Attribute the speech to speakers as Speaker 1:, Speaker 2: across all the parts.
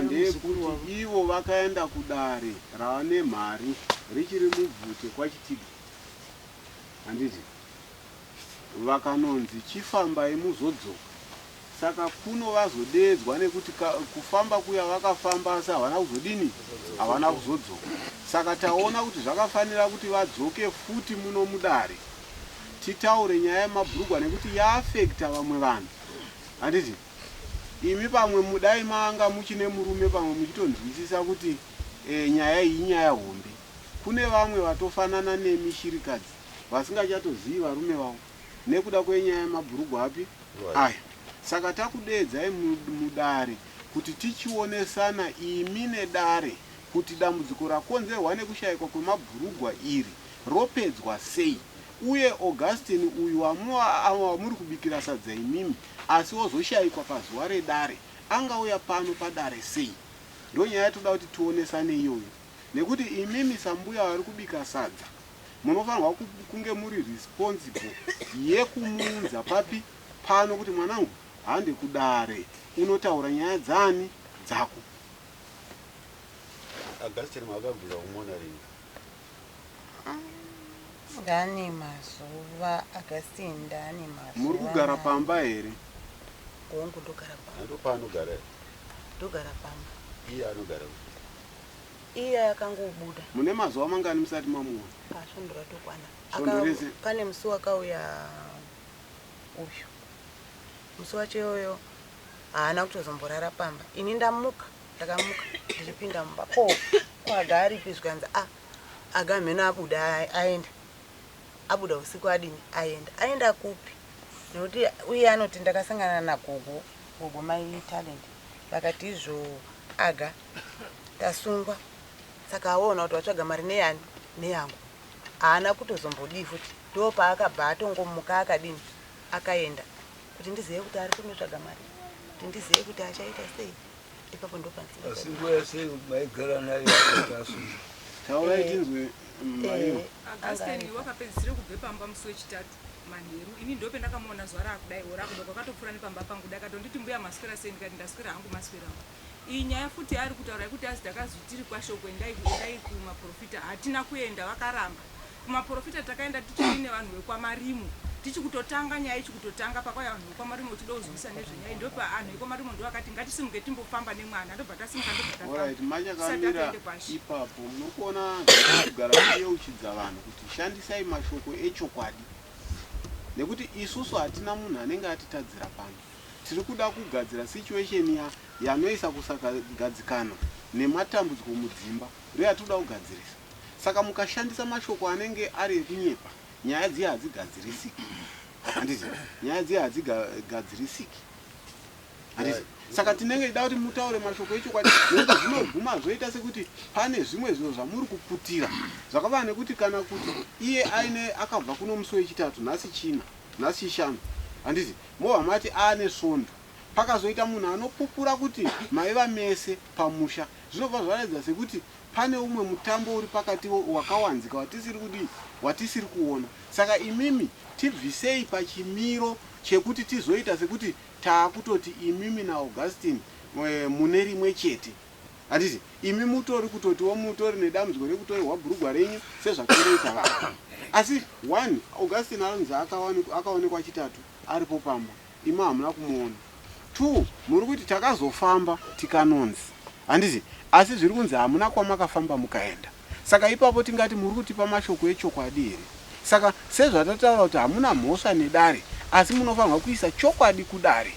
Speaker 1: ndeyekuti ivo vakaenda kudare raVaNemhari richiri mubvute kwaChitiga, handiti? Vakanonzi chifambai muzodzoka. Saka kuno vazodeedzwa nekuti kufamba kuya vakafamba asi havana kuzodini? Havana kuzodzoka. Saka taona kuti zvakafanira kuti vadzoke futi muno mudare titaure nyaya yemabhurugwa nekuti yaafekta vamwe vanhu, handiti? Imi pamwe mudai manga muchine murume pamwe muchitonzwisisa kuti e, nyaya iyi inyaya hombe. Kune vamwe vatofanana nemi shirikadzi vasingachatozivi varume vavo nekuda kwenyaya yemabhurugwa api aya. Saka takudeedzai mudare kuti tichionesana imi nedare kuti dambudziko rakonzerwa nekushayikwa kwemabhurugwa iri ropedzwa sei uye Augustine uyu wamuri kubikira sadza imimi asi ozoshayikwa pazuva redare angauya pano padare sei? Ndonyaya yatoda kuti tionesane iyoyo nekuti imimi sambuya vari kubika sadza munofanirwa kunge muri responsible yekumuunza papi pano kuti mwanangu hande kudare unotaura nyaya dzani dzako.
Speaker 2: Augustine makabvira kumuona rini?
Speaker 3: Ndane mazuva Augustine, ndane mazuva.
Speaker 1: Muri kugara pamba here?
Speaker 3: Hongu, ndogara pamba.
Speaker 2: Ndopaanogara here?
Speaker 3: Ndogara pamba.
Speaker 2: Iye anogara kupi?
Speaker 3: Iye akangobuda.
Speaker 1: Mune mazuva mangani musati mamuona?
Speaker 3: Svondo ratokwana.
Speaker 1: Svondo rese?
Speaker 3: Pane musi wakauya uyu. Musi wacho iyoyo haana kutozomborara pamba. Ini ndamuka, ndakamuka ndichipinda mumba. Ko, ko aga aripi zvikanzi ah aga mheno abuda aenda. Abuda usiku adini aenda. Aenda kupi? Nekuti uye anoti ndakasangana nagogo, gogo mai Talent. Vakati izvo aga tasungwa saka aona kuti watsvaga mari neyani neyangu haana kutozombodii futi ndopaakabva atongomuka akadini akaenda kuti ndizive kuti ari kunotsvaga mari kuti ndizive kuti achaita sei ipapo
Speaker 4: ndopanzi nguva yese maigara naye akati asungwa.
Speaker 1: Taurai tinzwe maiwo.
Speaker 5: Augustine wakapedzisira kubve pamba musi wechitatu manheru. Ini ndope ndakamuona zuva raakudai or rakuda kwakatopfuura nepamba pangu dakatonditi mbuya maswera sei ndikati ndaswera hangu maswerawo. Iyi nyaya futi yaari kutaura yekuti azi takazi tiri kwashoko endai endai kumaprofita hatina kuenda vakaramba. Kumaprofita takaenda tichiri nevanhu vekwaMarimo tichikutotanga nyaya ichikutotanga pakauya vanhu vekwaMarimo uchida kuzwisa nezvenyaya ndopa anhu ekwaMarimo ndoakati ngatisimuke timbofamba nemwana ndobva tasimuka ndobva tafamba
Speaker 1: Alright,
Speaker 5: tisati
Speaker 1: machakamira
Speaker 5: tatoende kwashi.
Speaker 1: ipapo muri kuona zvatiri kugara tichiyeuchidza vanhu kuti shandisai mashoko echokwadi nekuti isusu hatina munhu anenge atitadzira pano. Tiri kuda kugadzira situation ya yanoisa kusagadzikana nematambudziko mudzimba ndoyatinoda kugadzirisa. Saka mukashandisa mashoko anenge ari ekunyepa nyaya dziya hadzigadzirisiki. Handiti? Nyaya dziya hadzigadzirisiki. Handiti? Saka tinenge tichida kuti mutaure mashoko echokwadi nekuti zvinoguma zvoita sekuti pane zvimwe zvinhu zvamuri kuputira zvakafanana nekuti kana kuti iye aine akabva kuno musi wechitatu nhasi china nhasi chishanu handiti mobva mati aane svondo Pakazoita munhu anopupura kuti maiva mese pamusha zvinobva zvaratidza sekuti pane umwe mutambo uri pakati wakawanzika watisiri kudii watisiri kuona. Saka imimi tibvisei pachimiro chekuti tizoita sekuti taakutoti imimi naAugustine mune rimwe chete. Handiti imi mutori kutotiwo mutori nedambudziko rekutorerwa bhurugwa renyu sezvatongoita vamwe. Asi one Augustine anonzi akaonekwa chitatu aripo pamba. Imi hamuna kumuona. 2 muri kuti takazofamba tikanonzi handiti asi zviri kunzi hamuna kwamakafamba mukaenda saka ipapo tingati muri kutipa mashoko echokwadi here saka sezvatataura kuti hamuna mhosva nedare asi munofanirwa kuisa chokwadi kudare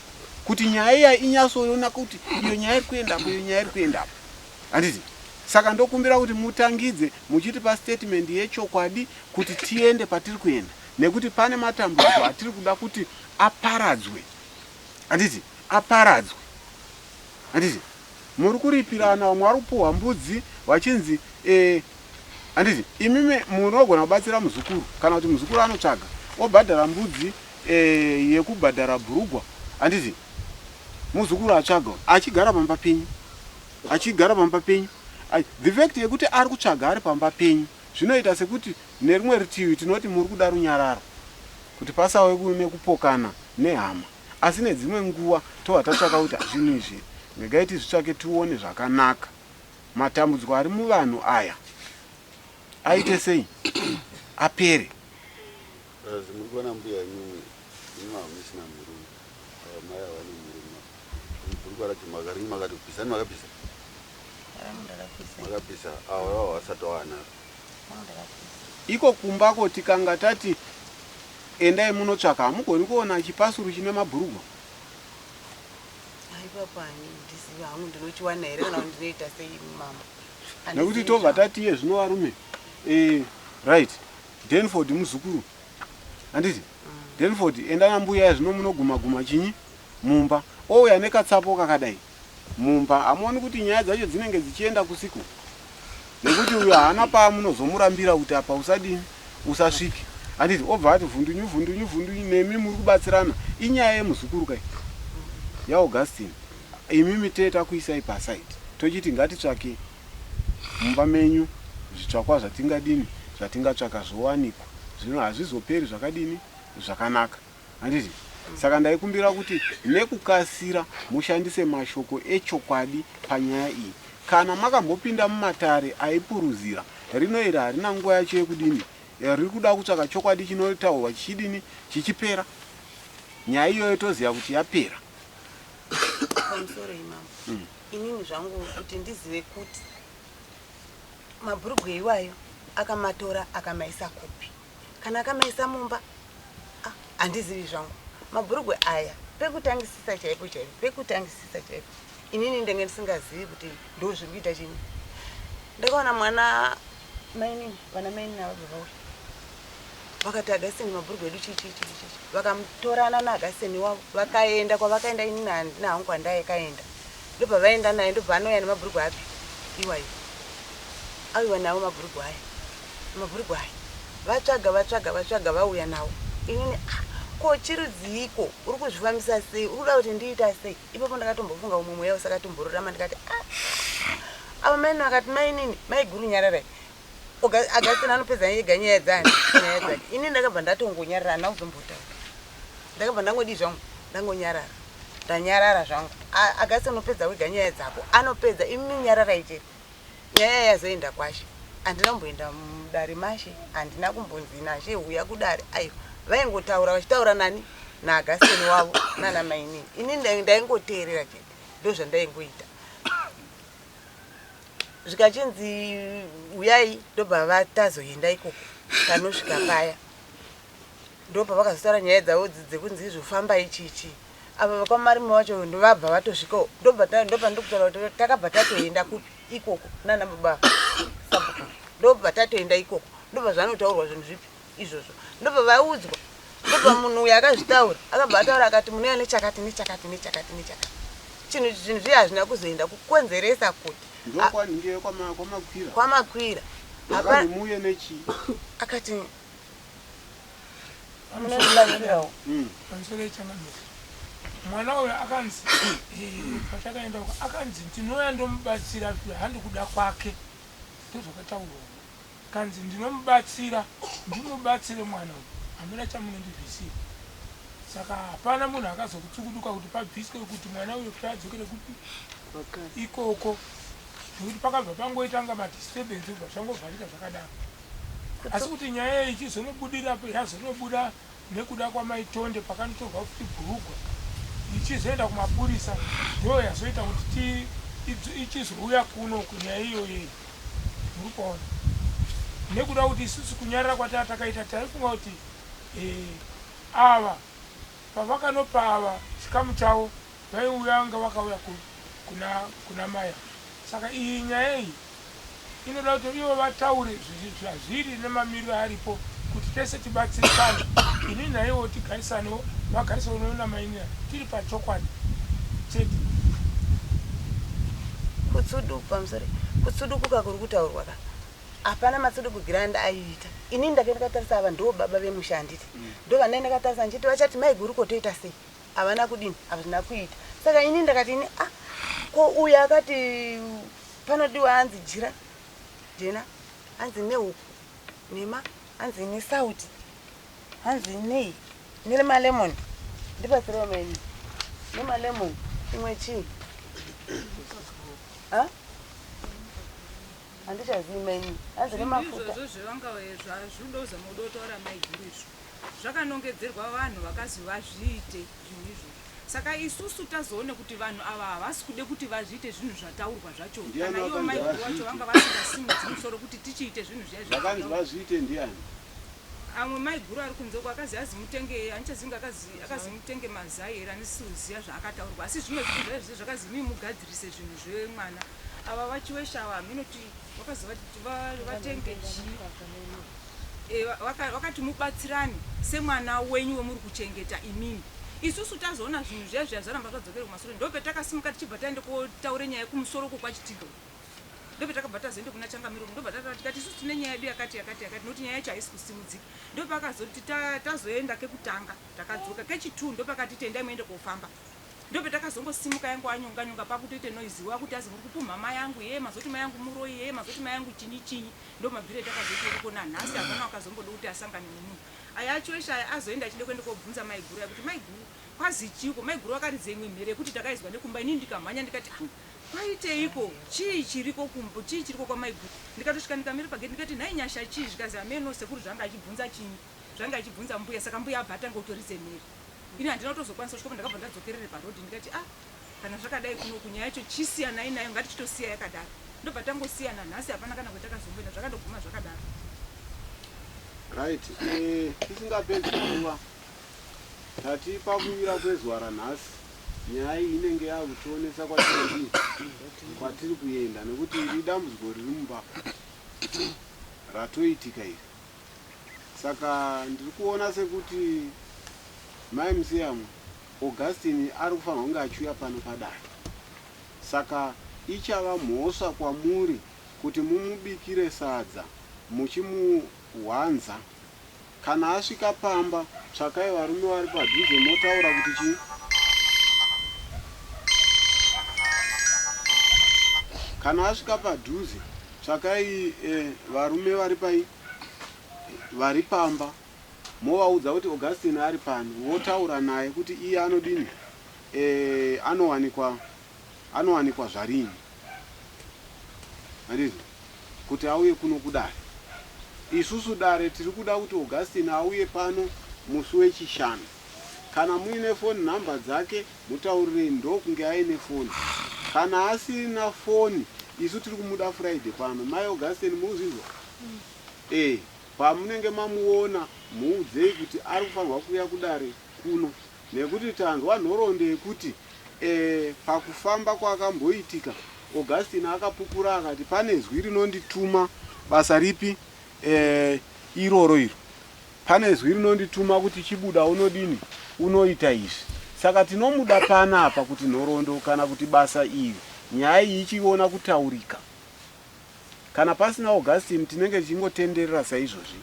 Speaker 1: kuti nyaya iya inyatsoona kuti iyo nyaya iri kuendapo iyo nyaya iri kuendapo handiti saka ndokumbira kuti mutangidze muchitipa statement yechokwadi kuti tiende patiri kuenda nekuti pane matambudziko atiri kuda kuti aparadzwe handiti aparadzwe handiti muri kuripirana vamwe vari kupuhwa mbudzi vachinzi eh, handiti imimi munogona kubatsira muzukuru kana kuti muzukuru anotsvaga obhadhara mbudzi eh, yekubhadhara bhurugwa handiti muzukuru atsvaga achigara pamba penyu achigara pamba penyu the fact yekuti ari kutsvaga ari pamba penyu zvinoita sekuti Nerimwe rutivi tinoti muri kuda runyararo kuti pasave nekupokana nehama asi nedzimwe nguva tobva tatsvaka kuti zvinhu izvi Regai tizvitsvake tione zvakanaka. Matambudziko ari muvanhu aya aite sei apere.
Speaker 2: Plus muri kuona mbuya imimi imi hamusina murume ava mai havane murume bhurukwa racho makaringi makatobvisa ani makabvisa
Speaker 3: Rangu ndakabvisa.
Speaker 2: makabvisa ava vava vasati wawanaro
Speaker 3: Rangu ndakabvisa.
Speaker 1: Iko kumbako tikanga tati endai munotsvaka hamugoni kuona chipasuru chine mabhurugwa.
Speaker 3: Ipapo handizivi hangu ndinochiwana here kana kuti ndinoita sei mambo.
Speaker 1: Nekuti tobva tati iye zvino varume eh, right Denford muzukuru handiti Denford enda nambuya zvino munoguma guma chinyi mumba ouya nekatsapo kakadai mumba hamuoni kuti nyaya dzacho dzinenge dzichienda kusiku nekuti uyo haana paamunozomurambira kuti apa usadini usasvike handiti obva ati vhundunyu vhundunyu vhundunyu nemi muri kubatsirana inyaya yemuzukuru kai yaAugustine imimi tee takuisai paside tochiti ngatitsvake mumba menyu zvitsvakwa zvatingadini zvatingatsvaka zvowanikwa zvino hazvizoperi zvakadini zvakanaka Handiti? Saka ndaikumbira kuti nekukasira mushandise mashoko echokwadi panyaya iyi. Kana makambopinda mumatare aipuruzira, rino iri harina nguva yacho yekudini, riri kuda kutsvaka chokwadi chinotaurwa chichidini, chichipera. Nyaya iyoyo toziva kuti yapera.
Speaker 3: Pamusoro imambo. Inini zvangu kuti ndizive kuti mabhurugwe iwayo akamatora akamaisa kupi. Kana akamaisa mumba ah, handizivi zvangu mabhurugwe aya pekutangisisa chaipo chaipo pekutangisisa chaipo inini ndenge ndisingazivi kuti ndo zviri kuita chini ndakaona mwana mainini vana mainini ava bva vauya vakati agaseni mabhurugwe edu chii chii chii chii vakamutorana naagaseni wavo vakaenda kwavakaenda inini handina hangu kwandayakaenda ndobva vaenda naye ndobva anouya nemabhurugwe api iwayo auiwa nawo mabhurugwe aya Mabhurugwa aya vatsvaga vatsvaga vatsvaga vauya nawo inini ah, ko chirudziiko uri kuzvifambisa sei uri kuda kuti ndiita sei ipapo ndakatombofunga umwe mweya usakatomborurama ndikati ah, ava mainini vakati mainini maiguru nyararai Augustine anopedza yega nyaya dzani nyaya dzake ini ndakabva ndatongonyarara handina kuzombotaura ndakabva ndangodii zvangu ndangonyarara ndanyarara zvangu Augustine unopedza wega nyaya dzako anopedza imi nyararai chete Nyaya yazoenda kwashe handina kumboenda mudare mashe handina kumbonzi nashe huya kudare aiwa vaingotaura vachitaura nani naagaseni wavo nana mainini ini ndaingoteerera chete ndozvandaingoita zvikachinzi huyai ndobva vatazoenda ikoko tanosvika paya ndopavakazotaura nyaya dzavo dzekunzi izvo fambai chichi Ava vekwaMarime vacho ndovabva vatosvikawo ndobva ndobva ndokutaura kuti takabva tatoenda kupi ikoko nana baba sabhuku ndobva tatoenda ikoko ndobva zvanotaurwa zvinhu zvipi izvozvo ndobva vaudzwa ndobva munhu uyo akazvitaura akabva ataura akati munouya nechakati nechakati nechakati nechakati chinhu zvinhu zviye hazvina kuzoenda kukonzeresa kuti
Speaker 1: ndokwanhinge kwamakwira
Speaker 3: kwamakwira
Speaker 1: muye nechii
Speaker 3: akati Munondibatsirawo.
Speaker 6: Pamusoro yechangamire. Mwana uyu akanzi eh, patakaenda uko akanzi ndinouya ndomubatsira handi kuda kwake ndozvakataurwa kanzi ndinomubatsira ndimubatsire mwana uyu hamuna chamunondibvisira saka hapana munhu akazokutsukuduka kuti pabviswe kuti mwana uyu kuti adzokere kupi ikoko nekuti pakabva pangoita nga madisturbance ubva zvangovharika zvakadaro Asi kuti nyaya iyi ichizonobudira yazonobuda nekuda kwamai Tonde pakanotorwa futi bhurugwa ichizoenda kumapurisa ndiyo yazoita kuti ichizouya kuno kunyaya iyoyi muri kuona nekuda kuti isusu kunyarara kwataa takaita taifunga kuti eh, ava pavakanopa ava chikamu chavo vaiuya vanga vakauya kuna, kuna maya saka iyi nyaya iyi inoda kuti ivo vataure zvazviri nemamiriro aripo kuti tese tibatsirikane ini naivo tigarisanewo vagarisanewo namainina tiri pachokwadi chete
Speaker 3: kutsuduka pamusoro kutsudukuka kuri kutaurwa ka hapana matsudukugiro andaiita ini ndake ndakatarisa ava ndo baba vemusha handiti ndo vandai ndakatarisa ndichiti vachati maiguru ko toita sei havana kudini hazvina kuita saka ini ndakati ini ah ko uyu akati panodiwa hanzi jira jena hanzi nehuku nema hanzi nesauti hanzi nei nemalemon ndibatsirewo meni nemalemon imwe chii Handichazivi maini hanzi nemafuta.
Speaker 5: Izvozvo zvevanga zvazvinoda kuzama kuda kutaura maiguru izvo zvakanongedzerwa vanhu vakazi vazviite zvinhu izvozvo saka isusu tazoone kuti vanhu ava havasi kude kuti vazviite zvinhu zvataurwa zvacho
Speaker 1: Ndiani
Speaker 5: kana ivo
Speaker 1: vakanzi
Speaker 5: maiguru vacho
Speaker 1: vazviite?
Speaker 5: vanga vasingasimudzi musoro kuti tichiite zvinhu zviya
Speaker 1: Zvakanzi
Speaker 5: zvataurwa.
Speaker 1: vazviite ndiani?
Speaker 5: Amwe maiguru ari kunze uko akazi azi mutenge handichazivi kunge akazi akazi mutenge mazai here handisi kuziva zvaakataurwa asi zvimwe zvinhu zvaiva zvese zvakazi imii mugadzirise zvinhu zvemwana ava vachiwesha ava hameno kuti vakazi vatenge chii e, vakati mubatsirane semwana wenyu wemuri kuchengeta imimi isusu tazoona zvinhu zviya zviya zvaramba zvadzokera kumasure ndopetakasimuka tichibva taende kotaure nyaya kumusoro uko kwachitindo Ndopatakabva tazoenda kuna changamire uku ndobva tataura tikati isusu tine nyaya yedu yakati yakati yakati nokuti nyaya yacho haisi kusimudzika. Ndopakazoti tazoenda kekutanga takadzoka kechitwo ndopakatiti endai muende kofamba. Ndopatakazongosimuka yangu anyonga nyonga pakutoite noise wakuti azi muri kupumha mai angu yee mazoti mai angu muroyi yee mazoti mai angu chinyi chinyi ndomabviro etakazoita ikoko nanhasi hapana wakazomboda kuti asangane nemunhu. Aya acho eshe aya azoenda achida kuenda kobvunza maiguru aya kuti maiguru kwazi chiiko maiguru vakaridza imwe mhere yekuti takaizwa nekumba inini ndikamhanya ndikati ah Kwaiteiko? Chii chiriko kumba? Chii chiriko kwamaiguru? Ndikatosvika ndikamira pagate ndikati nhai Nyasha chii? Zvikanzi hameno sekuru zvanga achibvunza chinyi? Zvanga achibvunza mbuya saka mbuya abva atanga kutoridze mhere. Ini handina kutozokwanisa kusvika ndakabva ndadzokerere paroad ndikati ah kana zvakadai kunoku nyaya yacho chisiyanai nayo ngatichitosiya yakadaro. Ndobva tangosiyana nhasi hapana kana kwetakazomboenda zvakandoguma zvakadaro.
Speaker 1: Right, eh, tisingapedzi nguva tati pakuvira kwezuva ranhasi Nyaya iyi inenge yakutionesa kwatiri kwatiri kuenda nekuti iri idambudziko riri mumba ratoitika iri. Saka ndiri kuona sekuti mai Museyamwa Augustine ari kufanirwa kunge achiuya pano padare. Saka ichava mhosva kwamuri kuti mumubikire sadza muchimuhwanza Kana asvika pamba tsvakai varume vari padhuze motaura kuti chii. Kana asvika padhuze tsvakai eh, varume vari pai vari pamba movaudza kuti Augustine ari pano votaura naye kuti iye anodini eh, anowanikwa anowanikwa zvarini handizvo kuti auye kuno kudare. Isusu dare tiri kuda kuti Augustine auye pano musi weChishanu. Kana muine phone number dzake mutaurirei ndokunge aine foni. Kana asina foni isu tiri kumuda Friday pano. Mai Augustine murikuzvinzwa? Eh, pamunenge mamuona muudzei kuti ari kufanirwa kuuya kudare kuno nekuti tanzwa nhoroondo yekuti E, pakufamba kwakamboitika, Augustine akapupura akati, Pane zwi rinondituma basa ripi? E, iroro iro. Pane zwi rinondituma kuti chibuda unodini? Unoita izvi. Saka tinomuda panapa kuti nhoroondo kana kuti basa iri, nyaya iyi ichiona kutaurika. Kana pasina Augustine tinenge tichingotenderera saizvozvi.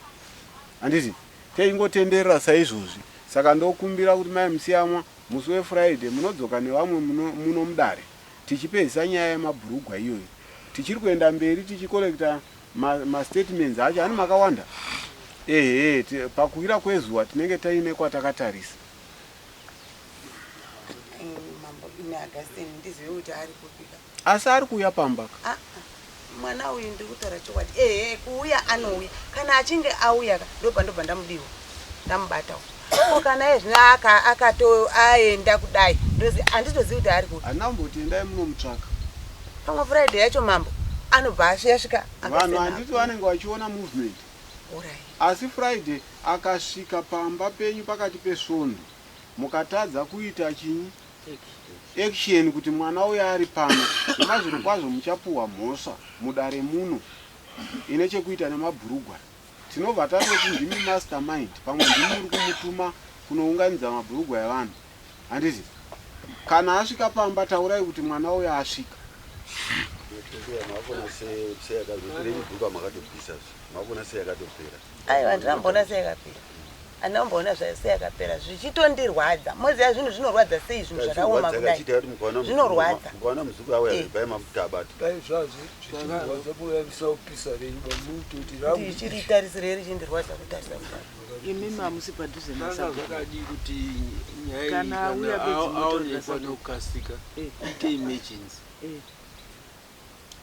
Speaker 1: Handiti? Tichingotenderera saizvozvi. Saka ndokumbira kuti Mai Musiyamwa Musi weFriday munodzoka nevamwe muno mudare tichipedzisa nyaya yemabhurugwa iyoyi. Tichiri kuenda mberi tichicollecta mastatements ma acho ani makawanda. Ehe, pakuvira kwezuva tinenge taine kwatakatarisa.
Speaker 3: Mambo ini Augustine ndizive kuti ari kupika.
Speaker 1: Asi ari kuuya pamba ka?
Speaker 3: Ah, ah. Mwana uyu ndiri kutaura chokwadi. Ehe, kuuya anouya. Kana achinge auya ka ndobva ndobva ndamudiwa. Ndamubata. Ko kana iye zvino aka akato aenda kudai. Ndozi handitozivi kuti ari kupi.
Speaker 1: Handina kumboti endai munomutsvaka.
Speaker 3: Pamwe Friday yacho mambo anobva asvika svika
Speaker 1: Vanhu handiti vanenge vachiona movement.
Speaker 3: Alright.
Speaker 1: Asi Friday akasvika pamba penyu pakati pesvondo mukatadza kuita chinyi? Action kuti mwana uya ari pano zvemazvirokwazvo muchapuhwa mhosva mudare muno ine chekuita nemabhurugwa. Tinobva tatoti ndimi master mind pamwe ndimi muri kumutuma kunounganidza mabhurugwa evanhu handiti? Kana asvika pamba taurai kuti mwana uya asvika.
Speaker 3: Aiwa handina kumboona seyakapera. Handina kumboona zvayo seyakapera zvichitondirwadza. Moziva zvinhu zvinorwadza sei zvinhu zvakaoma kudai. Zvinorwadza.
Speaker 2: Mukaona muzukuru auya zvepai mamutabata.
Speaker 4: Dai zvazvo zvichirwadza kuya kupisa renyu bamutoti rangu.
Speaker 3: Ndichiritarisirei richindirwadza kutarisa kudai.
Speaker 7: Imimi hamusi padhuze
Speaker 8: Zvanga
Speaker 7: nasabhuku.
Speaker 8: zvakadii kuti nyaya iyi
Speaker 7: Kana auya
Speaker 8: kana
Speaker 7: bedzi motaurira
Speaker 8: aonekwa
Speaker 7: sabhuku.
Speaker 8: nekukasika
Speaker 7: Eh.
Speaker 8: iite emergency.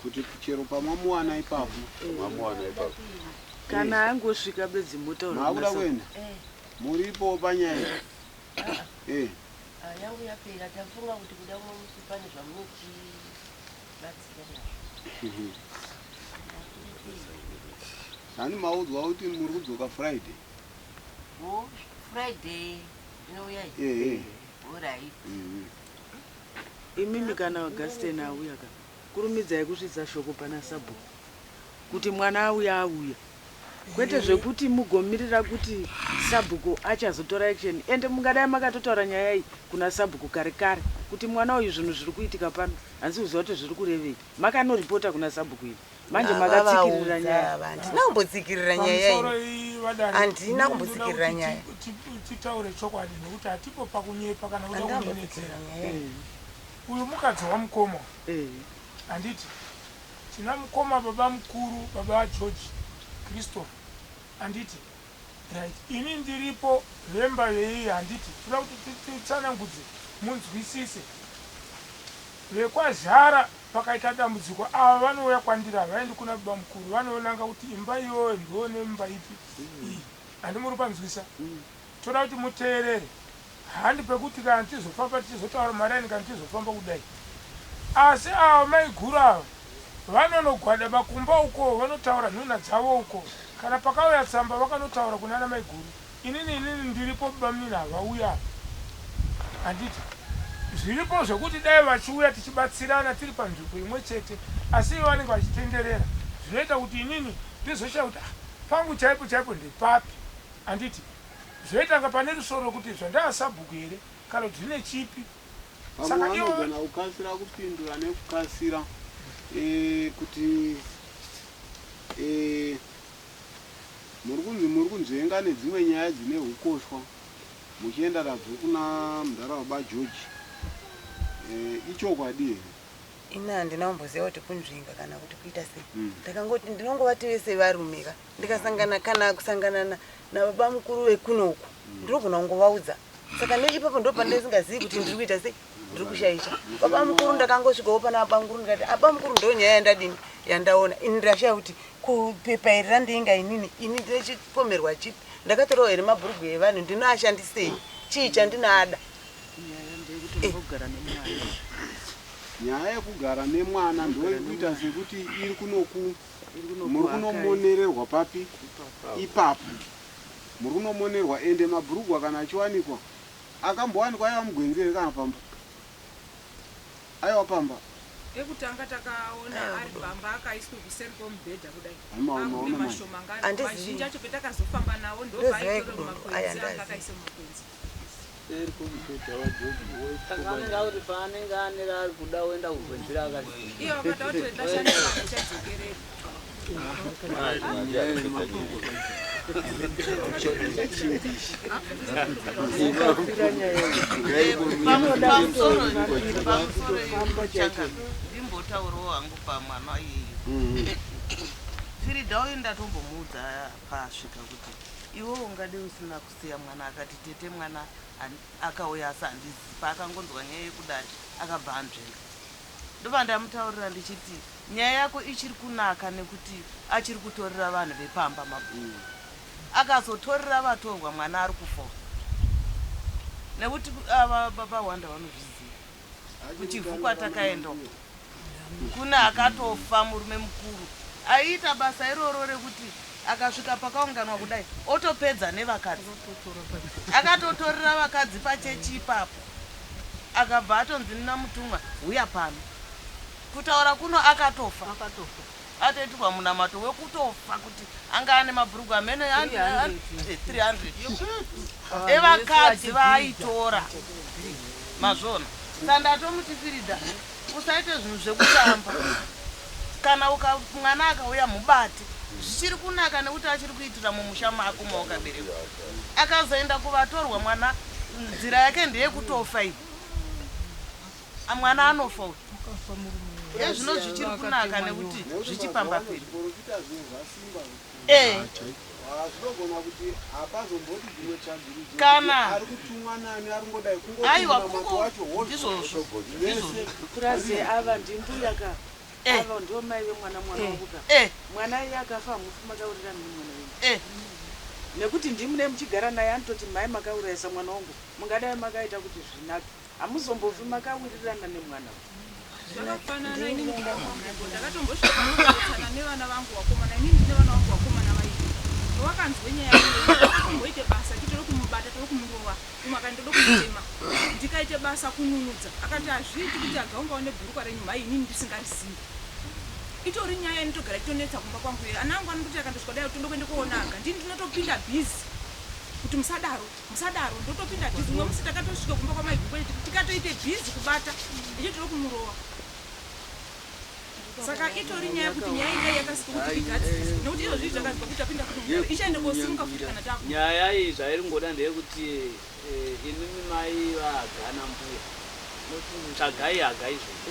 Speaker 1: Kuti chero pamamuwana ipapo.
Speaker 2: Mamuwana ipapo.
Speaker 7: Kana angosvika bedzi motaura.
Speaker 1: Maakuda kuenda? Muripo panyaya iyi?
Speaker 8: Ah, yangu yapera. Tafunga kuti kuda umwe musi pane zvamunotibatsira nazvo.
Speaker 1: Hani maudzwa kuti muri kudzoka Friday?
Speaker 8: O, Friday inouya iyi?
Speaker 1: Ehe.
Speaker 8: Alright.
Speaker 7: Imimi kana Augustine auya ka, kurumidzai kusvitsa shoko pana sabhuku kuti mwana auya auya, kwete zvekuti mugomirira kuti sabhuku achazotora action. Ende mungadai makatotaura nyaya iyi kuna sabhuku kare kare kuti mwana uyu, zvinhu zviri kuitika pano handisi kuziva kuti zviri kurevei. Makanoripota kuna sabhuku iri manje makatsikirira nyaya.
Speaker 3: Handina kumbotsikirira nyaya
Speaker 6: Pamusoro
Speaker 3: iyi.
Speaker 6: iyi, vadare,
Speaker 3: Handina
Speaker 6: ndinoda
Speaker 3: kumbotsikirira
Speaker 6: kuti
Speaker 3: nyaya.
Speaker 6: titaure chokwadi, nekuti hatipo pakunyepa kana kuda
Speaker 3: Handina
Speaker 6: kunyenedzera.
Speaker 3: kumbotsikirira nyaya iyi.
Speaker 6: Uyu mukadzi wamukoma, handiti? Tina mukoma, baba mukuru, baba vaGeorge Christopher, handiti? Right, ini ndiripo vemba veiyi, handiti? Toda kuti titsanangudze munzwisise. Vekwazhara pakaita dambudziko, ava vanouya kwandiri, havaendi kuna baba mukuru. Vanoonanga kuti imba iyoyo ndione imba ipi iyi, handi? Muri panzwisa? Toda kuti muteerere. Handi pekuti kana tizofamba tichizotaura maraini, kana tizofamba kudai. Asi ava maiguru ava vanonogwada makumba uko, vanotaura nhunha dzavo uko. Kana pakauya tsamba, vakanotaura kunana maiguru. Inini ndiripo, baba munini havauya, handiti? Zviripo zvekuti dai vachiuya tichibatsirana tiri panzvimbo imwe chete, asi ivo vanenge vachitenderera, zvinoita kuti inini ndizoshaya kuti, ah, pangu chaipo chaipo ndepapi, handiti? Zvoita nga pane rusoro kuti zvandaasabhuku here kana kuti zvine chipi.
Speaker 1: Pamwe
Speaker 6: Saka ivo
Speaker 1: vanogona kukasira kupindura nekukasira kuti muri kunzi muri kunzvenga nedzimwe nyaya dzine ukoshwa muchienda nadzo kuna mudhara baba George. Ichokwadi here?
Speaker 3: Ini handina kumboziva kuti kunzvenga kana kuti kuita sei. Ndakangoti ndinongovati vese varume ka. Ndikasangana kana kusangana nababa mukuru vekunoku, ndinogona kungovaudza. Saka neipapo ndo pandisingazivi kuti ndiri kuita sei, ndiri kushaisha. Baba mukuru, ndakangosvikawo pana baba mukuru, ndikati, "Aba mukuru, ndo nyaya yandadini yandaona ini. Ndashaya kuti kupepa iri randinga inini, ini ndine chipomerwa chipi? Ndakatorawo here mabhurugu evanhu? Ndinoashandisei? Chii chandinoada?"
Speaker 7: Nyaya ndeyekuti unogara nemwana.
Speaker 1: Nyaya yekugara nemwana ndo ikuita sekuti iri kunoku
Speaker 7: Iri
Speaker 1: muri kunomonererwa papi ipapo muri kunomonerwa. Ende mabhurugwa kana achiwanikwa, akambowanikwa aiva mugwenzi here kana pamba? Aiwa pamba.
Speaker 5: Ekutanga takaona ari pamba, akaiswe kuseri kwomubhedha kudai.
Speaker 1: Maona,
Speaker 5: Akune
Speaker 1: maona manje.
Speaker 5: mashoma ngani.
Speaker 3: Handizivi.
Speaker 5: Mazhinji acho petakazofamba nawo
Speaker 3: Ndoziva
Speaker 5: ndopaitora
Speaker 3: ekudondo.
Speaker 5: mumakwenzi.
Speaker 3: Aya,
Speaker 5: Anga
Speaker 3: ndaziva.
Speaker 5: akaise mumakwenzi.
Speaker 4: Seri kwomubhedha waGeorge.
Speaker 9: Saka anenge akuti paanenge ane raari kuda, oenda kugwenzi raakati.
Speaker 5: Iye wakati kuti ndashandisa, muchadzokerera.
Speaker 7: Ukafira nyaya iyi.
Speaker 10: Pamusoro chaka ndimbotaurawo hangu pamwana iyeyu Firida uyu. Ndatombomuudza pasvika kuti iwe ungade usina kusiya mwana. Akati, "Tete, mwana akauya asi handizivi." Paakangonzwa nyaya yekudari akabva anzvenga. Ndobva ndamutaurira ndichiti nyaya yako ichiri kunaka nekuti achiri kutorera vanhu vepamba mabhuku. Akazotorera vatorwa, mwana ari kufa, nekuti ava baba Wanda vanozviziva. Kuchivhu kwatakaenda uko kune akatofa, murume mukuru aiita basa iroro rekuti akasvika pakaunganwa kudai otopedza nevakadzi. Akatotorera vakadzi pachechi ipapo, akabva atonzi namutumwa, "Huya pano." Kutaura kuno akatofa, atoitirwa munamato wekutofa kuti anga ane mabhurugu amene 300 evakadzi vaaitora. Mazvona? Saka ndatomuti, "Firida, usaite zvinhu zvekutamba. Kana mwana akauya, mubate. Zvichiri kunaka nekuti achiri kuitira mumusha mako mawakaberekwa. Akazoenda kuvatorwa, mwana nzira yake ndeyekutofa iyi. Mwana anofa uyu." Ezvino zvichiri kunaka nekuti zvichipamba pedu.
Speaker 1: Zviprofita zvinhu zvasimba.
Speaker 10: Eh.
Speaker 1: Zvinogona kuti hapazomboti dzimwe tsvagurudzo
Speaker 10: Kana.
Speaker 1: kuti ari kutumwa nani ari kungodai kungoti
Speaker 10: Aiwa,
Speaker 1: munamato
Speaker 10: kungo-
Speaker 1: wacho hozvo.
Speaker 10: ndizvozvo,
Speaker 1: Vese.
Speaker 7: Purazi ava ndimbuya ka ava ndivo mai vemwana mwana wangu ka mwana iye akafa hamufi makaurirana nemwana wenyu nekuti ndimune muchigara naye anototi mai makaurayisa mwana wangu mungadai makaita kuti zvinake hamuzombofi makawirirana nemwana
Speaker 5: Zvakafanana inini kumba kwangu ndakatombosvika nevana vangu vakomana inini ndine vana vangu vakomana vairi wakanzwe nyaya iyoyo ndakatomboite basa chitoro kumubata toro kumurova umwe akati ndoda kumutema ndikaite basa kununudza akati hazviiti kuti agaungawo nebhurukwa renyu mhai inini ndisingarizivi itori nyaya inotogara ichitonetsa kumba kwangu iyo ana angu anondoti akandosvika dai tondo kuende koona aga ndini ndinotopinda bhizi kuti musadaro musadaro ndotopinda bhizi umwe musi takatosvika kumba kwamaiguru tikatoite bhizi kubata ichitoro kumurova saka itori nyaya kuti nyaya ingai yakasika kuti igadziriswe nekuti izvozvi zvakazwa kuti tapinda kuti ichaende kosimuka futi kana taku
Speaker 9: Nyaya iyi zvairi ngoda ndeyekuti imimi mai vaHagana mbuya tsvagai Haga izvozvo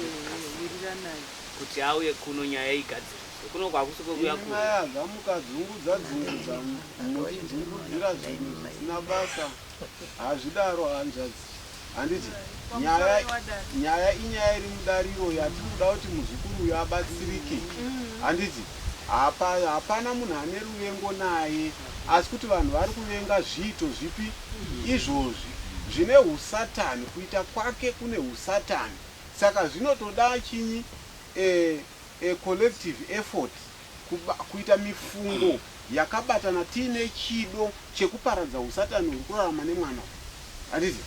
Speaker 7: wiriranai
Speaker 9: kuti auye kuno nyaya igadziriswe kuno kwakusi kwekuya
Speaker 1: Imi mai Haga mukadzungudza dzungudza muchidzungudzira zvinhu zvisina basa hazvidaro hanzvadzi handiti nyaya nyaya inyaya iri mudariro yatinoda kuti muzukuru uyu abatsirike handiti hapana munhu ane ruvengo naye asi kuti vanhu vari kuvenga zviito zvipi izvozvi zvine usatani kuita kwake kune usatani saka zvinotoda chinyi a collective effort kuita mifungo yakabatana tiine chido chekuparadza usatani huri kurarama nemwana handiti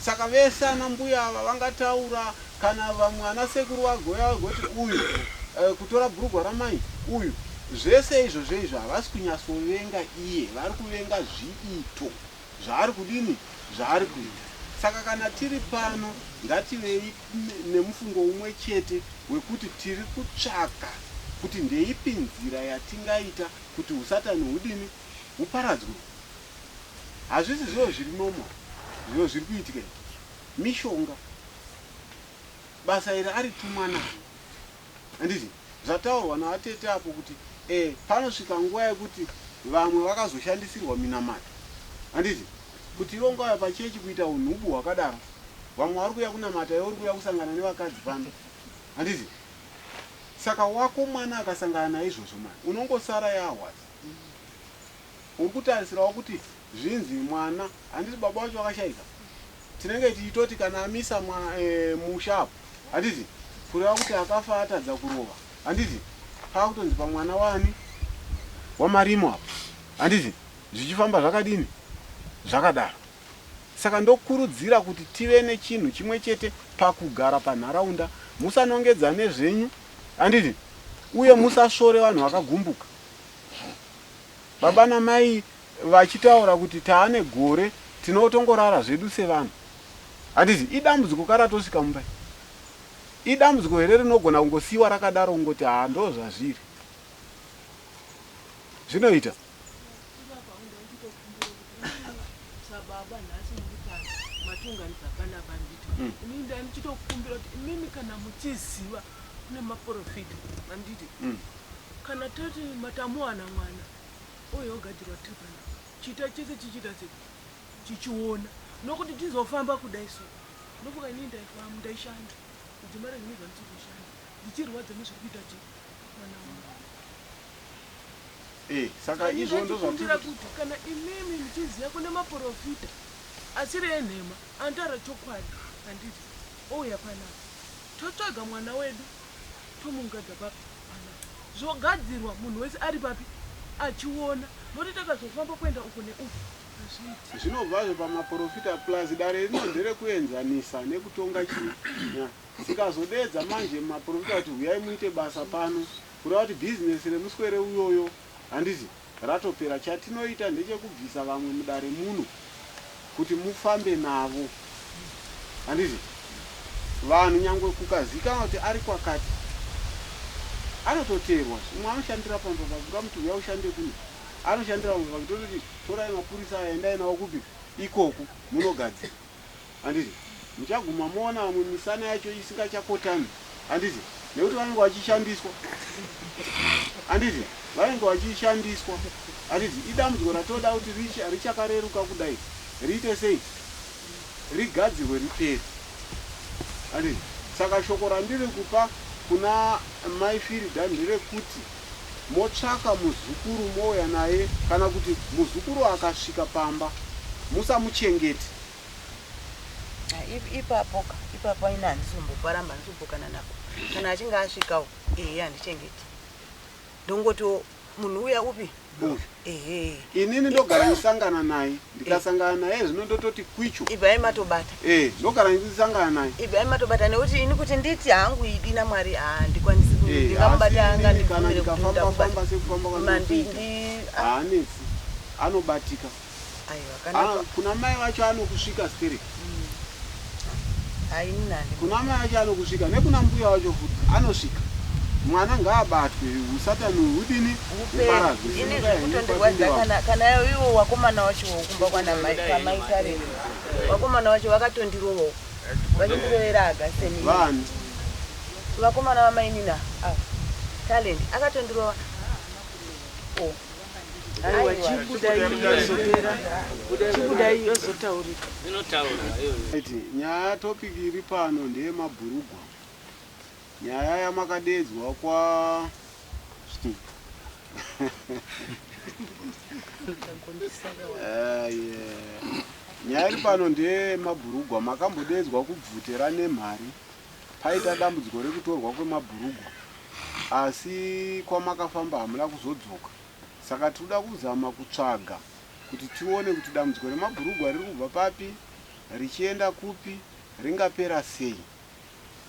Speaker 1: saka vese ana mbuya ava vangataura kana vamwe ana sekuru vagoya vagoti uyu kutora bhurugwa ramai uyu zvese izvozvo izvo havasi kunyatsovenga iye vari kuvenga zviito zvaari kudini zvaari kuita saka kana tiri pano ngativei nemufungo umwe chete wekuti tiri kutsvaka kuti ndeipi nzira yatingaita kuti usatani hudini huparadzwe hazvisi zviro zviri normal zviro zviri kuitika izvi mishonga basa iri aritumwa nani handiti zvataurwa navatete apo kuti panosvika nguva yekuti vamwe vakazoshandisirwa minamato handiti kuti iwe ungauya pachechi kuita unhubu hwakadaro vamwe vari kuuya kunamata iwe uri kuuya kusangana nevakadzi pano handiti saka wako mwana akasangana naizvozvo mani unongosara yahwazi uri kutarisirawo kuti zvinzi mwana handiti baba vacho vakashaika tinenge tichitoti kana amisa musha apo handiti kureva kuti akafa atadza kurova handiti paakutonzi pamwana wani wamarimo apo handiti zvichifamba zvakadini zvakadaro saka ndokurudzira kuti tive nechinhu chimwe chete pakugara panharaunda musanongedza nezvenyu handiti uye musasvore vanhu vakagumbuka baba namai vachitaura kuti taane gore tinotongorara zvedu sevanhu handiti idambudziko karatosvika mumba idambudziko here rinogona kungosiyiwa rakadaro kungoti haa ndo zvazviri zvinoita
Speaker 8: Sababa nhasi muri pano matiunganidza panapa nditi inini ndandichitokumbira kuti imimi kana muchiziva kune maprofita anditi kana tati matamuwana mwana uye ogadzirwa tiri panapa chita chese chichiita sei chichiona nokuti tizofamba kudai so ndofunga inini ndaifamba ndaishanda kudzimara zvinezvi handisi kushanda ndichirwadza nezviri kuita chi mwana wangu
Speaker 1: Saka izvo
Speaker 8: ndozvatikumbira
Speaker 1: ndozvatiri
Speaker 8: kuti kana imimi muchiziva kune maprofita asiri enhema anotaura chokwadi handiti ouya panapa totsvaga mwana wedu tomuungadza papi panapa zvogadzirwa munhu wese ari papi achiona nokuti takazofamba kuenda uku neuku hazviiti
Speaker 1: Zvinobvazve pamaprofita plus dare rino nderekuenzanisa nekutonga chii tikazodedza manje maprofita kuti huyai muite basa pano kureva kuti bhizinesi remuswere uyoyo handiti ratopera chatinoita ndechekubvisa vamwe mudare muno kuti mufambe navo handiti vanhu nyangwe kukazikanwa kuti ari kwakati anototeerwa umwe anoshandira pamba pakungamuti uya ushande kuno anoshandira pamba pake tototi torai mapurisa aya endai nawo kupi ikoko munogadzira handiti muchaguma moona vamwe misana yacho isingachakotani handiti nekuti vanenge vachishandiswa handiti. Vanenge vachishandiswa. Hatiti idambudziko ratoda kuti richakareruka kudai riite sei? Rigadzirwe ripere. Handiti? Saka shoko randiri kupa kuna mai Firida nderekuti motsvaka muzukuru mouya naye kana kuti muzukuru akasvika pamba musamuchengete.
Speaker 3: Ipapo ka ipapo ini handisi kumboparamba handisi kupokana napo. Kana achinge asvikawo ehe handichengeti. Ndongotiwo munhu uya upi
Speaker 1: uyu ehe inini ndogara ndisangana naye ndikasangana naye zvino ndototi kwicho
Speaker 3: ibvai matobata
Speaker 1: eh ndogara ndisangana naye
Speaker 3: ibvai matobata nekuti ini kuti nditi hangu idi namwari handikwanisi eh, ndingamubata anga
Speaker 1: ndikana ndikafamba famba sekufamba kwandinoita haanetsi anobatika
Speaker 3: Aiwa kana
Speaker 1: ah, kuna mai vacho anokusvika sterek kuna mai vacho anokusvika nekuna mbuya vacho futi anosvika mwana ngaabatwe usatani hudini
Speaker 3: uparadzwe ini zvekutondirwadza kana kana iwo wakomana wacho kumba kwana mai kwamai Karen wakomana wacho vakatondirovawo vachindirovera agaseni
Speaker 1: vanhu
Speaker 3: vakomana vamainina ava talent akatondirova oh.
Speaker 7: Aiwa chibudai yozopera. Chibudai yozotaurika.
Speaker 9: Inotaura iyoyo.
Speaker 1: Right, nyaya topic iri pano ndeyemabhurugwa. Nyaya yamakadeedzwa kwa Eh, yeah. Nyaya iri pano ndeyemabhurugwa. Makambodeedzwa kubvute raNemhari paita dambudziko rekutorwa kwemabhurugwa asi kwamakafamba hamuna kuzodzoka saka tinoda kuzama kutsvaga kuti tione kuti dambudziko remabhurugwa riri kubva papi richienda kupi ringapera sei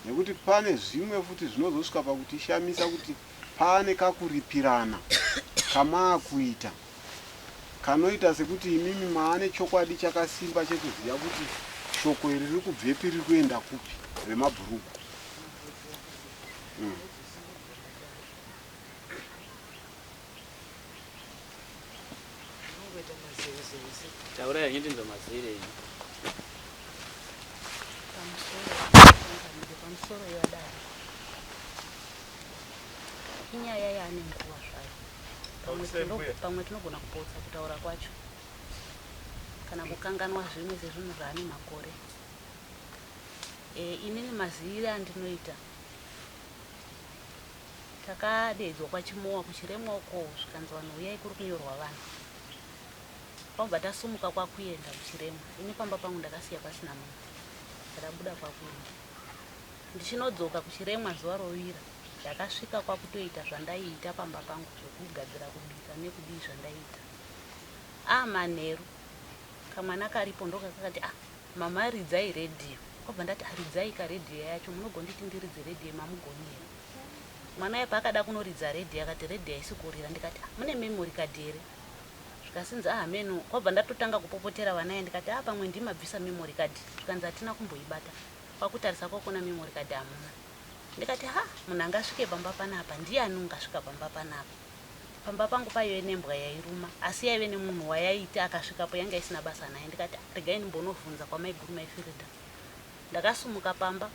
Speaker 1: nekuti pane zvimwe futi zvinozosvika pakutishamisa kuti pane kakuripirana kamaakuita kanoita sekuti imimi maane chokwadi chakasimba chekuziva kuti shoko iri riri kubvepi riri kuenda kupi remabhurugwa mm.
Speaker 9: Taurai henyu tinzwa mazire enyu.
Speaker 11: Pamusoro yadare. Inyaya yaane nguva zvayo. Pamwe tinogona kupotsa kutaura kwacho kana kukanganwa zvimwe sezvinhu zvaane makore. E, inini mazivire andinoita Takadeedzwa kwaChimowa kuChiremwa uko zvikanzi vanhu huyai kuri kunyorwa vanhu. Kwakubva tasumuka kwakuenda kuChiremwa. Ini pamba pangu ndakasiya pasina munhu. Ndakabuda kwakuenda. Ndichinodzoka kuChiremwa zuva rovira ndakasvika kwakutoita zvandaiita pamba pangu zvekugadzira kubika nekudii zvandaiita. Ah manheru kamwana karipo ndokakakati ah mama ridzai radio. Kwabva ndati ah ridzai ka radio yacho munogonditi ndiridze radio mamugoni here. Mwana uya paakada kunoridza radio akati radio haisi kurira ndikati ah, mune memory card here zvikasinzi ah hameno kwabva ndatotanga kupopotera vana ya ndikati ah pamwe ndimabvisa memory card zvikanzi hatina kumboibata kwakutarisa kwakona memory card hamuna ndikati ha munhu angasvike pamba panapa ndiyani ungasvika pamba panapa pamba pangu paive nembwa yairuma asi yaive nemunhu wayaiti akasvikapo yanga isina basa naye ndikati ah, regai ndimbonovhunza kwamaiguru maifirida ndakasumuka pamba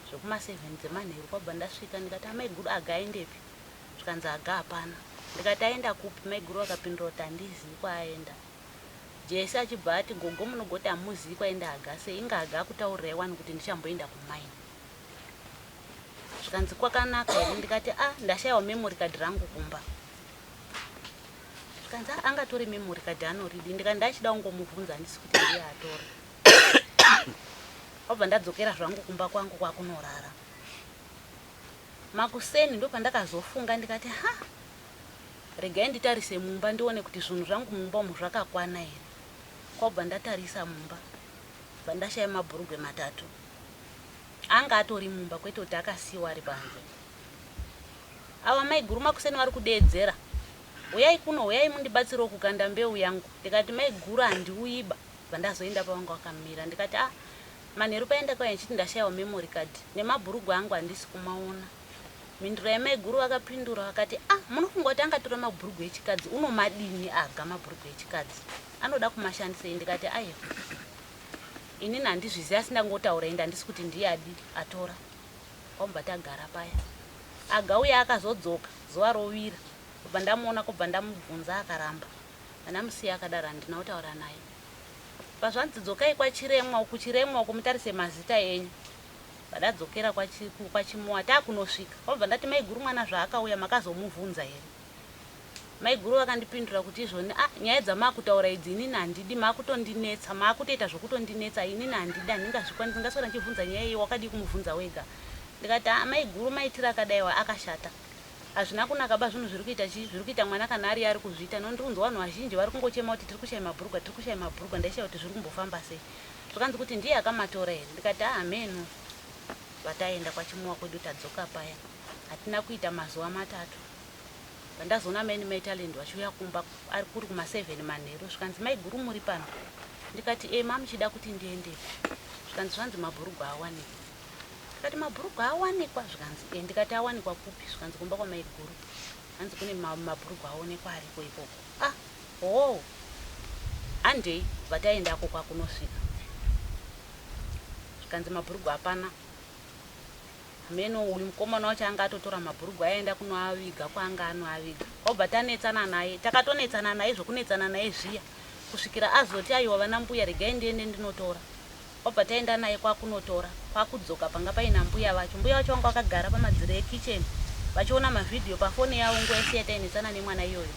Speaker 11: Zvekuma seven dzemanheru kwabva ndasvika ndikati amaiguru Aga aendepi? Zvikanzi Aga hapana. Ndikati aenda kupi? Maiguru vakapindura kuti handizivi kwaaenda. Jesse achibva ati gogo munogoti hamuzivi kwaenda Aga sei inga Aga akutaurirai wani kuti ndichamboenda kumaini. Zvikanzi kwakanaka here? Ndikati ah ndashaiwa memory card rangu kumba. Zvikanzi ah angatore memory card anoridi? Ndikati ndachida kungomubvunza handisi kuti ndiye atora. Kwabva ndadzokera zvangu kumba kwangu kwakunorara. Makuseni ndopandakazofunga ndikati ha regai nditarise mumba ndione kuti zvinhu zvangu mumba umu zvakakwana here. Kwabva ndatarisa mumba bva ndashaya mabhurugwe matatu. Anga atori mumba kwete kuti akasiiwa ari panze. Ava maiguru makuseni vari kudeedzera huyai kuno huyai mundibatsirewo kukanda mbeu yangu ndikati maiguru handiuyiba Bva ndazoenda pavanga vakamira ndikati ah manheru paye ndakauya ndichiti ndashaiwa memory card nemabhurugwa angu handisi kumaona. Mhinduro yamaiguru vakapindura vakati ah munofunga kuti angatora mabhurugwa echikadzi unomadini aga mabhurugwa echikadzi anoda kumashandisei ndikati aiwa inini handizvizivi asi ndangotaura ende handisi kuti ndiye adi atora kwamubva tagara paya aga uya akazodzoka zuva rovira. Kubva ndamuona kubva ndamubvunza akaramba. Ndandamusiya akadaro handina kutaura naye. Pazvanzi dzokai kwaChiremwa uku Chiremwa uku mutarise mazita enyu. Padadzokera kwaChimowa takunosvika. Kwabva ndati maiguru mwana zvaakauya makazomuvhunza here? Maiguru vakandipindura kuti izvoni ah nyaya dzamakutaura idzi inini handidi makutondinetsa makutoita zvokutondinetsa inini handidi handingazvikwanisi ndingaswera ndichibvunza nyaya iyi wakadii kumubvunza wega ndikati ah maiguru maitiro akadaiwa akashata Hazvina kunaka ba zvinhu zviri kuita chii zviri kuita mwana kana ariye ari kuzviita no ndiri kunzwa vanhu vazhinji vari kungochema kuti tiri kushaya mabhurugwa tiri kushaya mabhurugwa ndaishaya kuti zviri kumbofamba sei zvikanzi kuti ndiye akamatora here ndikati haa hameno vataenda kwachimuwa kwedu tadzoka paya hatina kuita mazuva matatu pandazoona mai nemai talent vachiuya kumba ari kuri kuma 7 manheru zvikanzi mai guru muri pano ndikati e mamuchida kuti ndiendepi zvikanzi zvanzi mabhurugwa awanikwa Ndikati mabhurugwa awanikwa zvikanzi e ndikati awanikwa kupi zvikanzi kumba kwamaiguru hanzi kune mabhurugwa aonekwa ariko ikoko ah hoo handei bva taendako kwakunosvika zvikanzi mabhurugwa hapana hameno uyu mukomana wacho anga atotora mabhurugwa aenda kunoaviga kwaanga anoaviga kwabva tanetsana naye takatonetsana naye zvokunetsana naye zviya kusvikira azoti aiwa vana mbuya regai ndiende ndinotora Kwabva taenda naye kwakunotora kwakudzoka panga paina mbuya vacho. Mbuya vacho vanga vakagara pamadziro ekitchen vachiona mavideo pafoni yavo nguva yese yatainetsana nemwana iyoyo.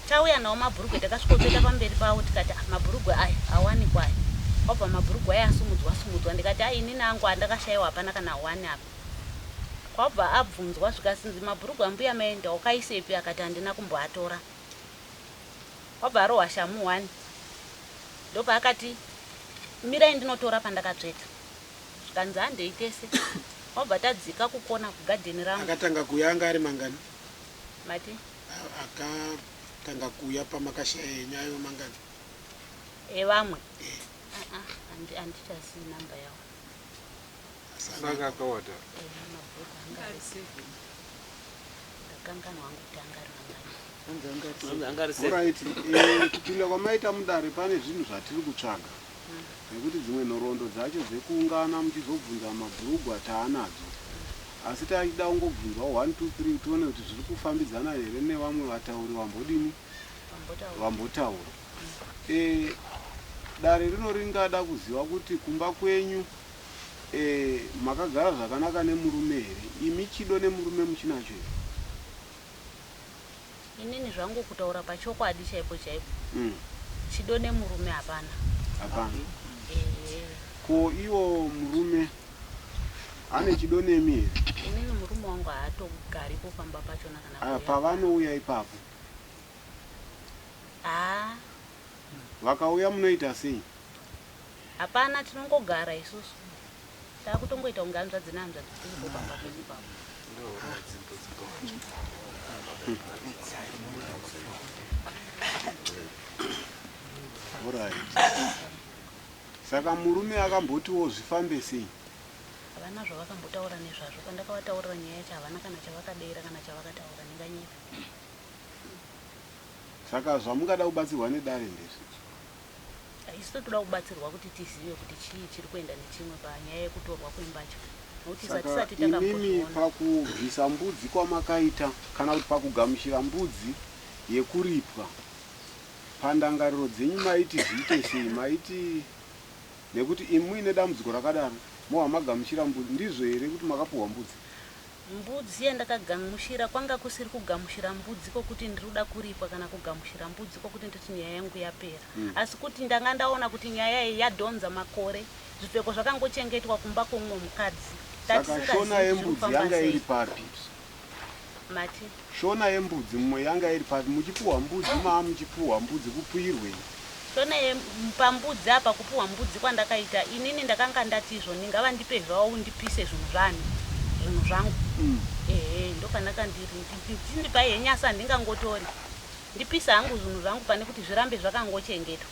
Speaker 11: Tauya nawo mabhurugwe takasvikotsveta pamberi pavo tikati ah, mabhurugwe aya awanikwa aya. Kwabva mabhurugwe aya asumudzwa sumudzwa ndikati ah, inini angu andakashaiwa hapana kana one apa. Kwabva abvunzwa zvikasinzi mabhurugwe ambuya maenda wakaisepi akati handina kumboatora. Kwabva arohwa shamhu one ndopaakati mirai ndinotora pandakatsveta zvikanzi handei tese wabva tadzika kukona kugadheni rangu
Speaker 12: akatanga kuuya anga ari mangani
Speaker 11: mati
Speaker 12: akatanga kuuya pamakashaya yenyu aiva mangani
Speaker 11: evamwe eh. ah, ah, handichazii namba yawo
Speaker 13: saka akawanda
Speaker 11: eh, mabhuku anga ari ndakanganwa hangu kuti anga ari mangani
Speaker 1: Alright, eh, kupinda kwamaita mudare pane zvinhu zvatiri kutsvaga nekuti dzimwe nhoroondo dzacho dzekuungana muchizobvunza mabhurugwa taanadzo asi taida kungobvunzwa 1 2 3 tione kuti zviri kufambidzana here nevamwe vatauri vambodini vambotaura eh, dare rino ringada kuziva kuti kumba kwenyu eh, makagara zvakanaka nemurume here imi chido nemurume muchinacho here
Speaker 11: Inini zvangu kutaura pachokwadi chaipo chaipo mm. Chido nemurume hapana.
Speaker 1: Hapana. Ehe. Ko iwo murume ane chido nemi here?
Speaker 11: Inini murume wangu haatogaripo pamba pachona kana.
Speaker 1: Ah, pavanouya ipapo.
Speaker 11: Ah.
Speaker 1: Vakauya munoita sei?
Speaker 11: Hapana tinongogara isusu. Takutongoita kunge hanzvadzi nehanzvadzi tiripo pamba pedu ipapo.
Speaker 1: Alright. Saka murume akambotiwo zvifambe sei?
Speaker 11: Havana zvavakambotaura nezvazvo. Pandakavataurira nyaya yacho havana kana chavakadeira kana chavakataura ndinganyeka.
Speaker 1: Saka zvamungada kubatsirwa nedare ndezvipi?
Speaker 11: Isu totoda kubatsirwa kuti tizive kuti chii chiri kuenda nechimwe panyaya yekutorwa kwembatya nokuti isu
Speaker 1: Saka
Speaker 11: hatisati
Speaker 1: imimi
Speaker 11: takambozviona.
Speaker 1: pakubvisa mbudzi kwamakaita kana kuti pakugamuchira mbudzi yekuripwa pandangariro dzenyu maiti zviite sei? Maiti nekuti imi muine dambudziko rakadaro mobva magamuchira mbudzi ndizvo here kuti makapuhwa mbudzi?
Speaker 11: Mbudzi yandakagamushira kwanga kusiri kugamushira mbudzi kwokuti ndiri kuda kuripwa kana kugamushira mbudzi kwokuti ndoti nyaya yangu yapera mm. asi kuti ndanga ndaona kuti nyaya iyi yadhonza makore zvipfeko zvakangochengetwa kumba kwomumwe mukadzi
Speaker 1: saka shona yembudzi yanga iri papi
Speaker 11: mati
Speaker 1: Shona yembudzi mumwe yanga iri papi muchipuhwa mbudzi maa muchipuhwa mbudzi kupuirwei?
Speaker 11: Shona yepambudzi apa kupuhwa mbudzi kwandakaita inini ndakanga ndati izvoni ngavandipe zvavo ndipise zvinhu zvani zvinhu zvangu mm. Ehe ndopandanga ndiri chindipai henyu asi handingangotori ndipise hangu zvinhu zvangu pane kuti zvirambe zvakangochengetwa.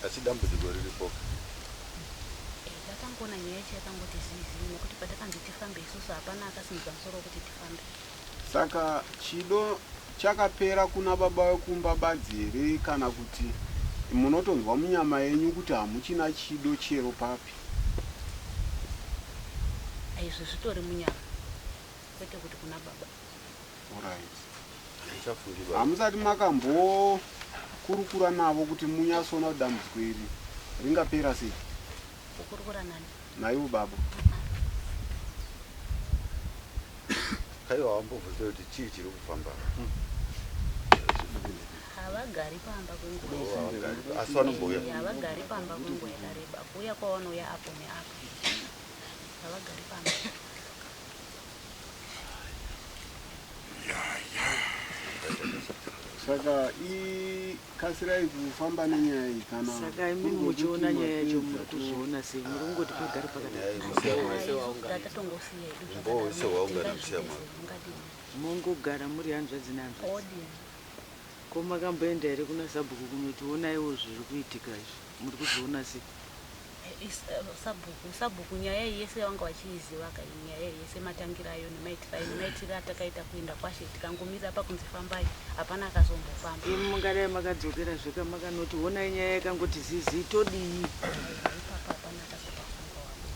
Speaker 2: Asi dambudziko riripo.
Speaker 11: Eh, takangoona nyaya yacho yakangoti zii zii nekuti patakanzi tifambe isusu hapana akasimudza musoro wekuti tifambe.
Speaker 1: Saka chido chakapera kuna baba vekumba badzi here kana kuti munotonzwa munyama yenyu kuti hamuchina chido chero papi?
Speaker 11: Izvi zvitori munyama kwete kuti kuna baba.
Speaker 1: Alright. Hamusati makambokurukura navo kuti munyatsoona kuti dambudziko iri ringapera sei?
Speaker 11: Kukurukura nani?
Speaker 1: Naivo baba.
Speaker 2: Kaiwa wambobvunza kuti chii chiri kufamba?
Speaker 11: Havagari pamba kwenguva.
Speaker 2: Oh, asi vanombouya?
Speaker 11: Havagari pamba kwenguva yakareba. Kuuya kwavanouya apo neapo. Havagari pamba.
Speaker 1: Saka ikasirai kufamba nenyaya iyi kana
Speaker 7: Saka imi muchiona nyaya yacho muri kuzviona sei? Muri kungoti pagare pakadai.
Speaker 11: Tatongosiya hedu
Speaker 2: Umbowo wese waungana musiya mako.
Speaker 7: Mongogara muri hanzvadzi nehanzvadzi. Ko makamboenda here kuna sabhuku kunoti onaiwo zviri kuitika izvi? Muri kuzviona sei?
Speaker 11: Sabhuku sabhuku nyaya iyi yese vanga vachiiziva ka iyi nyaya iyi yese matangira ayo nemaitiro ayo nemaitiro atakaita kuenda kwashe tikangomirira pakunzi fambai hapana akazombofamba.
Speaker 7: Imi mungadai makadzokera zveka makanoti honai nyaya yakangoti zii zii todii?
Speaker 11: Ipapo hapana akazopafunga wako.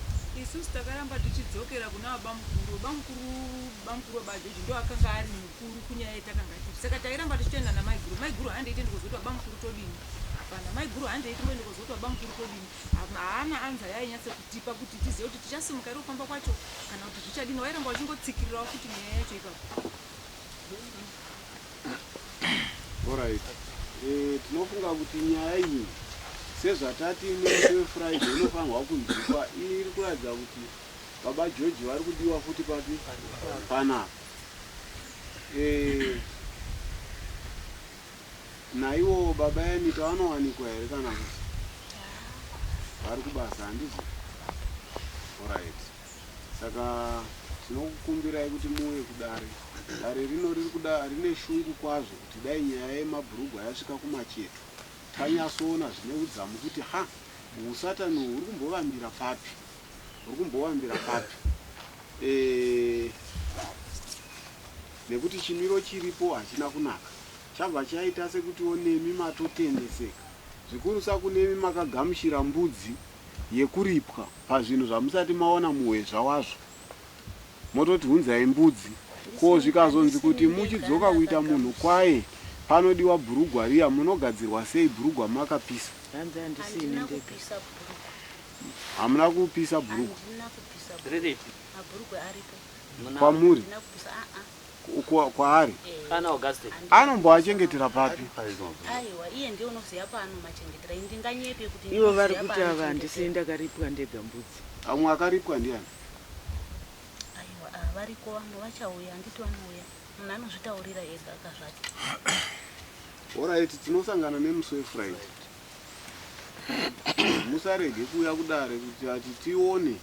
Speaker 5: Isusu takaramba tichidzokera kuna babamukuru. Babamukuru babamukuru wabaJoji ndo akanga ari mukuru kunyaya yatakanga tiri. Saka tairamba tichitoenda namaiguru. Maiguru handei tiende kuzoti babamukuru todini. Hapana. Maiguru handei timboende kuzoti babamukuru todini. Haana anza yainyatsa kutipa kuti tizive kuti tichasimuka here kufamba kwacho kana kuti zvichadini. Wairamba uchingotsikirirawo futi nyaya yacho ipapo.
Speaker 1: Alright. Eh, tinofunga kuti nyaya iyi sezvatati nemusi weFriday inofanirwa kunzwikwa iri kuratidza kuti baba George vari kudiwa futi papi panapa. Eh, naiwo baba Yanita vanowanikwa here kana kuti vari kubasa handizvo? Alright. Saka tinokukumbirai kuti muuye kudare. Dare rino riri kuda rine shungu kwazvo kuti dai nyaya yemabhurugwa yasvika kumacheto. Tanyatsoona zvine udzamu kuti ha husatani uhu huri kumbovambira papi? Huri kumbovambira papi? Eh, nekuti chimiro chiripo hachina kunaka. Chabva chaita sekutiwo nemi matotendeseka. Zvikurusa kunemi makagamuchira mbudzi yekuripwa pazvinhu zvamusati maona muhwezva wazvo. Mototi hunzai mbudzi. Ko zvikazonzi kuti muchidzoka kuita munhu kwaye panodiwa bhurugwa riya munogadzirwa sei bhurugwa makapisa?
Speaker 7: Hanzi handisi ini
Speaker 11: Handina
Speaker 7: ndega.
Speaker 11: kupisa bhurugwa.
Speaker 1: Hamuna kupisa bhurugwa?
Speaker 11: Handina kupisa
Speaker 9: Riripi?
Speaker 11: Mabhurugwa aripo.
Speaker 1: Kwamuri?
Speaker 11: Handina kupisa a a.
Speaker 1: Kwaari?
Speaker 9: Ana Augustine.
Speaker 1: Anomboachengetera papi?
Speaker 11: Aiwa iye ndiye unoziva paanomachengetera. Ini ndinganyepe kuti
Speaker 7: Ivo vari
Speaker 11: ndinoziva
Speaker 7: kuti ava
Speaker 11: paanochengetera.
Speaker 7: handisi ndakaripwa ndega mbudzi.
Speaker 1: Amwe akaripwa ndiani?
Speaker 11: Aiwa ah, variko vamwe vachauya handiti vanouya. Munhu anozvitaurira ega ka zvake.
Speaker 1: Horaiti tinosangana nemusi weFriday. Musarege kuuya kudare kuti ati tione.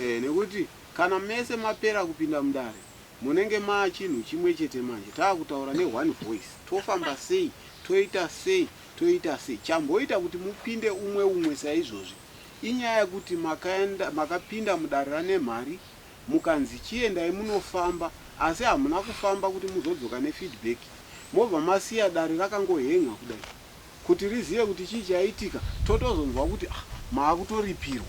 Speaker 1: Eh, nekuti kana mese mapera kupinda mudare munenge maa chinhu chimwe chete manje taakutaura ne one voice tofamba sei toita sei toita sei chamboita kuti mupinde umwe umwe saizvozvi inyaya yekuti makaenda makapinda mudare raNemhari mukanzi chiendai munofamba asi hamuna kufamba kuti muzodzoka nefeedback mobva masiya dare rakangohen'a kudai kuti rizive kuti chii chaitika totozonzwa kuti ah maakutoripirwa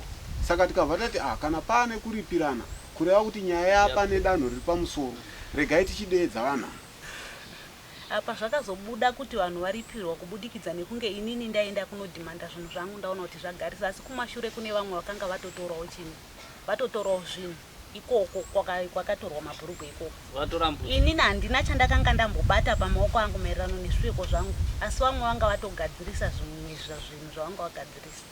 Speaker 1: saka tikabva tati ah kana paane kuripirana kureva kuti nyaya yapane danho riri pamusoro regai tichideedza vanhu ava.
Speaker 11: Apa zvakazobuda kuti vanhu varipirwa kubudikidza nekunge inini ndaenda kunodhimanda zvinhu zvangu ndaona kuti zvagarisa asi kumashure kune vamwe vakanga vatotorawo chinhu vatotorawo zvinhu ikoko kwakatorwa mabhurugwa ikoko.
Speaker 9: Vatora mbuzi.
Speaker 11: Inini handina chandakanga ndambobata pamaoko angu maererano nezvipfeko zvangu asi vamwe vanga vatogadzirisa zvimwe zvinhu zvavanga vagadzirisa.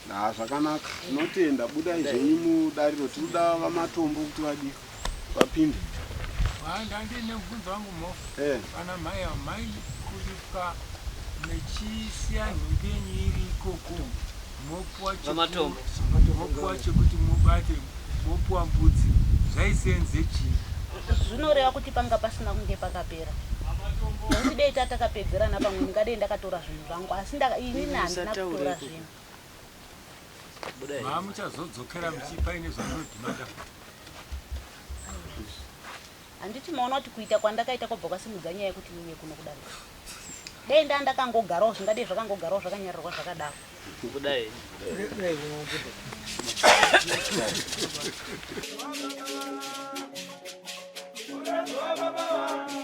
Speaker 1: Haa zvakanaka tinotenda budai zvenyu mudariro tiri kuda vamatombo kuti vadii vapinde.
Speaker 6: Ndandine mubvunzo wangu mhofu.
Speaker 1: Eh.
Speaker 6: Vana mai ava mai kuripwa mechisiya nhumbi yenyu iri ikoko mopuwa
Speaker 9: VaMatombo.
Speaker 6: mopuwa chekuti mubate mopuwa mbudzi zvaisenze chii?
Speaker 11: Zvinoreva kuti panga pasina kunge pakapera nekuti dei tatakapedzerana pamwe ndingadei ndakatora zvinhu zvangu asi inini handina kutora zvinhu.
Speaker 6: Mamuchazodzokera muchipaine zvamunodhimanda.
Speaker 11: Handiti maona kuti kuita kwandakaita kwabva kwasimudza nyaya yekuti iuye kuno kudarika. Dei ndaa ndakangogarawo zvingadei zvakangogarawo zvakanyararwa zvakadaro.
Speaker 9: Budai.
Speaker 6: Baba.